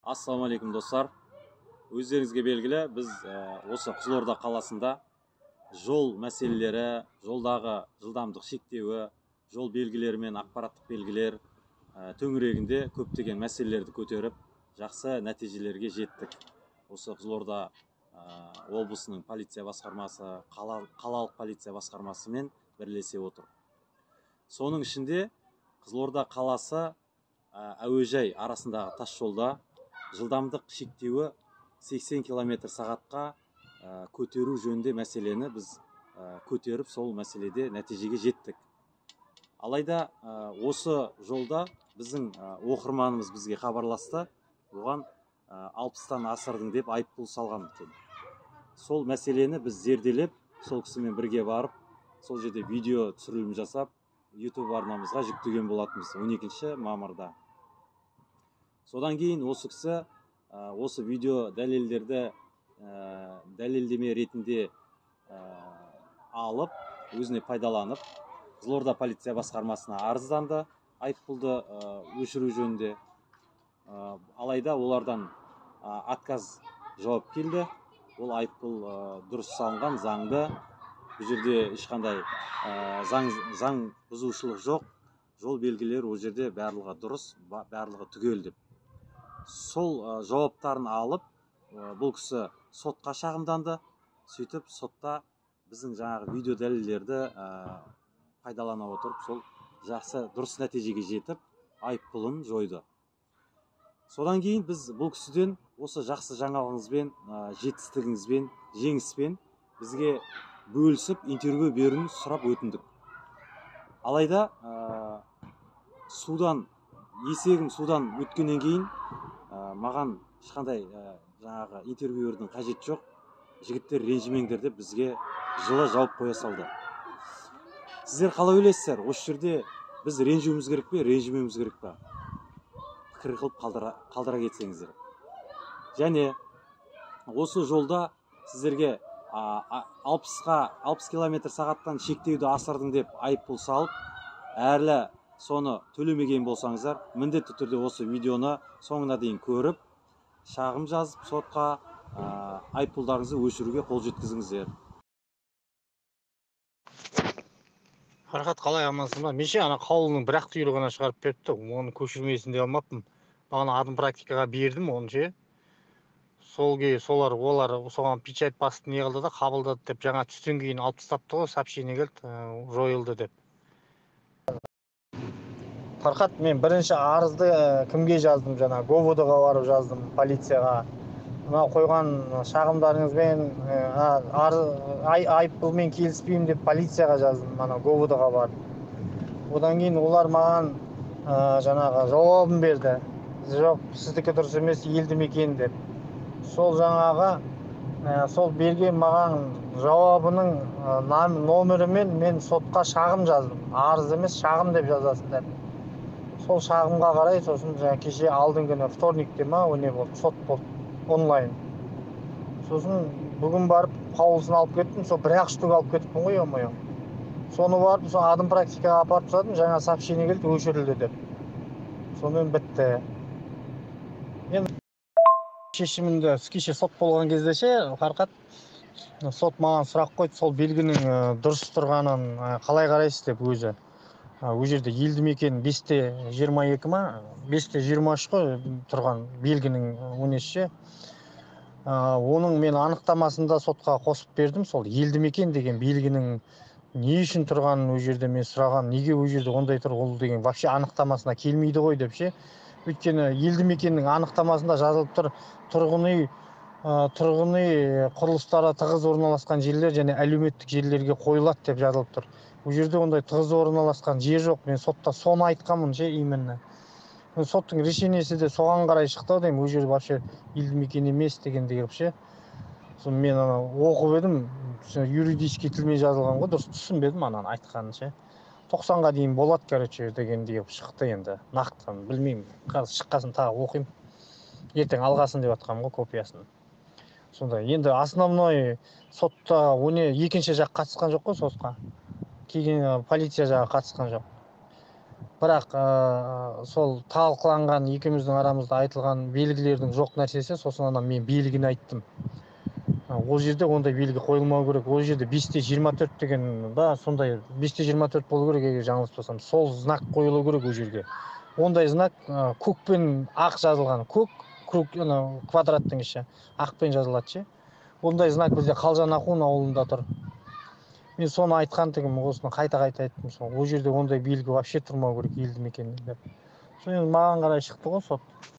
Ассалаумағалейкум, достар! Өздеріңізге белгілі, біз осы Қызылорда қаласында жол мәселелері, жолдағы жылдамдық шектеуі, жол белгілері мен ақпараттық белгілер төңірегінде көптеген мәселелерді көтеріп, жақсы нәтижелерге жеттік. Осы Қызылорда облысының полиция басқармасы, қалалық полиция басқармасымен бірлесе отырып. Соның ішінде Қызылорда қаласы әуежай арасындағы тас жолда жылдамдық шектеуі 80 километр сағатқа көтеру жөнінде мәселені біз көтеріп, сол мәселеде нәтижеге жеттік. Алайда осы жолда біздің оқырманымыз бізге хабарласты, оған 60-тан асырдың деп айыппұл салған екен. Сол мәселені біз зерделеп, сол кісімен бірге барып, сол жерде видео түсірілім жасап, YouTube арнамызға жүктеген болатынбыз 12 мамырда. Содан кейін осы кісі осы видео дәлелдерді дәлелдеме ретінде алып, өзіне пайдаланып, Қызылорда полиция басқармасына арызданды айыппұлды өшіру жөнінде. Алайда олардан отказ жауап келді. Ол айыппұл дұрыс салынған, заңды, бұл жерде ешқандай заң бұзушылық жоқ, жол белгілері ол жерде барлығы дұрыс, барлығы түгел деп. Сол жауаптарын алып, бұл кісі сотқа шағымданды. Сөйтіп сотта біздің жаңағы видео дәлелдерді пайдалана отырып, сол жақсы дұрыс нәтижеге жетіп, айыппұлын жойды. Содан кейін біз бұл кісіден осы жақсы жаңалығыңызбен, жетістігіңізбен, жеңіспен бізге бөлісіп интервью беруін сұрап өтіндік. Алайда судан есегім судан өткеннен кейін маған ешқандай жаңағы интервьюердің қажеті жоқ, жігіттер ренжімеңдер деп бізге жылы жауап қоя салды. Сіздер қалай ойлайсыздар, осы жерде біз ренжуіміз керек пе, ренжімеуіміз керек пе? Пікір қылып қалдыра кетсеңіздер. Және осы жолда сіздерге 60 километр сағаттан шектеуді асырдың деп айыппұл салып, әлі соны төлемеген болсаңыздар, міндетті түрде осы видеоны соңына дейін көріп, шағым жазып сотқа айыппұлдарыңызды өшіруге қол жеткізіңіздер. Фархат, қалай, амансың ба? Мен ше ана қаулының бір ақ түйірі ғана шығарып беріпті, оның көшірмесін де алмаппын. Бағана адым практикаға бердім оны ше. Сол солар олар соған печать басты, не қылды да қабылдады деп жаңа түстен кейін алып тастапты ғой, сообщение келді, жойылды деп. Фархат, мен бірінші арызды кімге жаздым? Жаңа ГОВД-ға барып жаздым, полицияға. Мына қойған шағымдарыңызбен, айыппұлмен келіспеймін деп полицияға жаздым, ана ГОВД-ға барып. Одан кейін олар маған жаңағы жауабын берді. Жоқ, сіздікі дұрыс емес, елді мекен деп. Сол жаңағы сол берген маған жауабының номерімен мен сотқа шағым жаздым. Арыз емес, шағым деп жазасыңдар. Сол шағымға қарай сосын жаңа кеше алдыңғы күні вторникте ма, не болды, сот болды онлайн. Сосын бүгін барып қаулысын алып кеттім, сол бір ақ штук алып кетіппін ғой, ё-моё. Соны барып, сол адым практикаға апарып тастадым, жаңа сообщение келді, өшірілді деп. Сонымен бітті. Енді шешімінде кеше сот болған кезде ше, Фархат, сот маған сұрақ қойды, сол белгінің дұрыс тұрғанын қалай қарайсыз деп өзі. Ол жерде елді мекен 5-22 ма, 5-23 қой тұрған белгінің өнесі ше. Оның мен анықтамасында сотқа қосып бердім, сол елді мекен деген белгінің не үшін тұрғанын ол жерде мен сұрағам, неге ол жерде ондай тұр, ол деген вообще анықтамасына келмейді ғой деп ше. Өйткені елді мекеннің анықтамасында жазылып тұр, тұрғын үй құрылыстары тығыз орналасқан жерлер және әлеуметтік жерлерге қойылады деп жазылып тұр. Ол жерде ондай тығыз орналасқан жер жоқ. Мен сотта соны айтқанмын ше, именно. Соттың решениесі де соған қарай шықты ау деймін, ол жер вообще елді мекен емес дегендей қылып ше. Соны мен ана оқып едім, юридический тілмен жазылған ғой, дұрыс түсінбедім ананы айтқанын ше. 90-ға дейін болады, короче, дегендей қылып шықты енді. Нақты білмеймін, қазір шыққасын тағы оқимын. Ертең алғасын деп жатқанмын ғой копиясын. Сондай. Енді основной сотта оны екінші жақ қатысқан жоқ қой сотқа. Кейін полиция жағы қатысқан жоқ. Бірақ сол талқыланған, екеуміздің арамызда айтылған белгілердің жоқ нәрсесі. Сосын ана мен белгіні айттым. Ол жерде ондай белгі қойылмау керек. Ол жерде 5:24 деген ба, сондай 5:24 болу керек, егер жаңылыспасам. Сол знак қойылу керек ол жерге. Ондай знак көк пен ақ жазылған, көк круг, анау квадраттың іші ақпен жазылады ше. Ондай знак бізде Қалжан Ахун ауылында тұр. Мен соны айтқан тұғым, осыны қайта қайта айттым. Сол ол жерде ондай белгі вообще тұрмау керек елді мекенде деп. Сол енді маған қарай шықты ғой сот.